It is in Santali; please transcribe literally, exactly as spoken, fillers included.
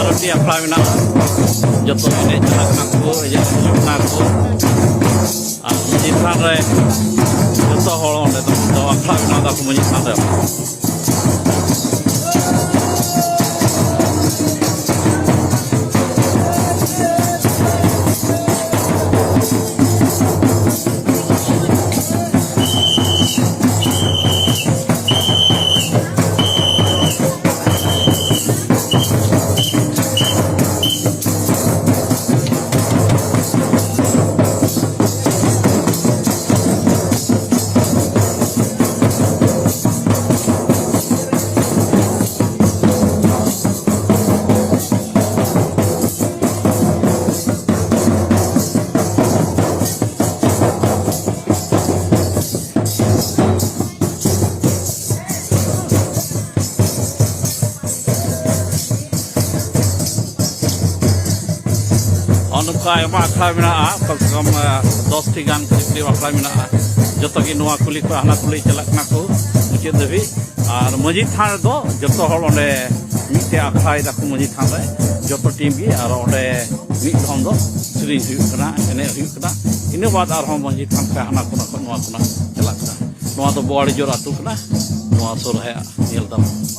ᱟᱨ ᱢᱤᱫᱴᱤᱡ ᱟᱠᱷᱲᱟ ᱢᱮᱱᱟᱜᱼᱟ᱾ ᱡᱚᱛᱚ ᱮᱱᱮᱡ ᱪᱟᱞᱟᱜ ᱠᱟᱱᱟ ᱠᱚ, ᱮᱱᱮᱡ ᱦᱤᱡᱩᱜ ᱠᱟᱱᱟ ᱠᱚ᱾ ᱟᱨ ᱢᱟᱹᱡᱷᱤ ᱛᱷᱟᱱ ᱨᱮ ᱡᱚᱛᱚ ᱦᱚᱲ ᱚᱸᱰᱮ ᱫᱚ, ᱫᱚ ᱟᱠᱷᱲᱟ ᱢᱮᱱᱟᱜᱼᱟ, ᱟᱠᱚ ᱢᱟᱹᱡᱷᱤ ᱛᱷᱟᱱ ᱨᱮ᱾ ᱱᱚᱜᱼᱚ ᱱᱚᱝᱠᱟ ᱟᱭᱢᱟ ᱟᱠᱷᱲᱟ ᱢᱮᱱᱟᱜᱼᱟ, ᱠᱚᱢ ᱥᱮ ᱠᱚᱢ, ᱟ, ᱫᱚᱥ ᱴᱤ ᱜᱟᱱ ᱠᱟᱹᱨᱤᱵ ᱠᱟᱹᱨᱤᱵ ᱟᱠᱷᱲᱟ ᱢᱮᱱᱟᱜᱼᱟ᱾ ᱡᱚᱛᱚ ᱜᱮ ᱱᱚᱣᱟ ᱠᱩᱞᱦᱤ ᱠᱷᱚᱱ ᱦᱟᱱᱟ ᱠᱩᱞᱦᱤ ᱪᱟᱞᱟᱜ ᱠᱟᱱᱟ ᱠᱚ ᱢᱩᱪᱟᱹᱫ ᱫᱷᱟᱹᱵᱤᱡ᱾ ᱟᱨ ᱢᱟᱹᱡᱷᱤ ᱛᱷᱟᱱ ᱨᱮᱫᱚ ᱡᱚᱛᱚ ᱦᱚᱲ ᱚᱸᱰᱮ ᱢᱤᱫᱴᱮᱡ ᱟᱠᱷᱲᱟᱭ ᱫᱟᱠᱚ ᱢᱟᱹᱡᱷᱤ ᱛᱷᱟᱱ ᱨᱮ, ᱡᱚᱛᱚ ᱴᱤᱢ ᱜᱮ᱾ ᱟᱨ ᱚᱸᱰᱮ ᱢᱤᱫ ᱫᱷᱚᱢ ᱫᱚ ᱥᱮᱨᱮᱧ ᱦᱩᱭᱩᱜ ᱠᱟᱱᱟ, ᱮᱱᱮᱡ ᱦᱩᱭᱩᱜ ᱠᱟᱱᱟ᱾ ᱤᱱᱟᱹ ᱵᱟᱫ ᱟᱨᱦᱚᱸ ᱢᱟᱹᱡᱷᱤ ᱛᱷᱟᱱ ᱠᱷᱚᱱ ᱦᱟᱱᱟ ᱠᱚᱱᱟ ᱠᱷᱚᱱ ᱱᱚᱣᱟ ᱠᱚᱱᱟ ᱪᱟᱞᱟᱜ ᱠᱟᱱᱟ᱾ ᱱᱚᱣᱟ ᱫᱚ ᱵᱳᱣᱟᱲᱤᱡᱳᱨ ᱟᱹᱛᱩ ᱠᱟᱱᱟ᱾ ᱱᱚᱣᱟ ᱥᱚᱦᱨᱟᱭ ᱧᱮᱞ ᱫᱟᱢ᱾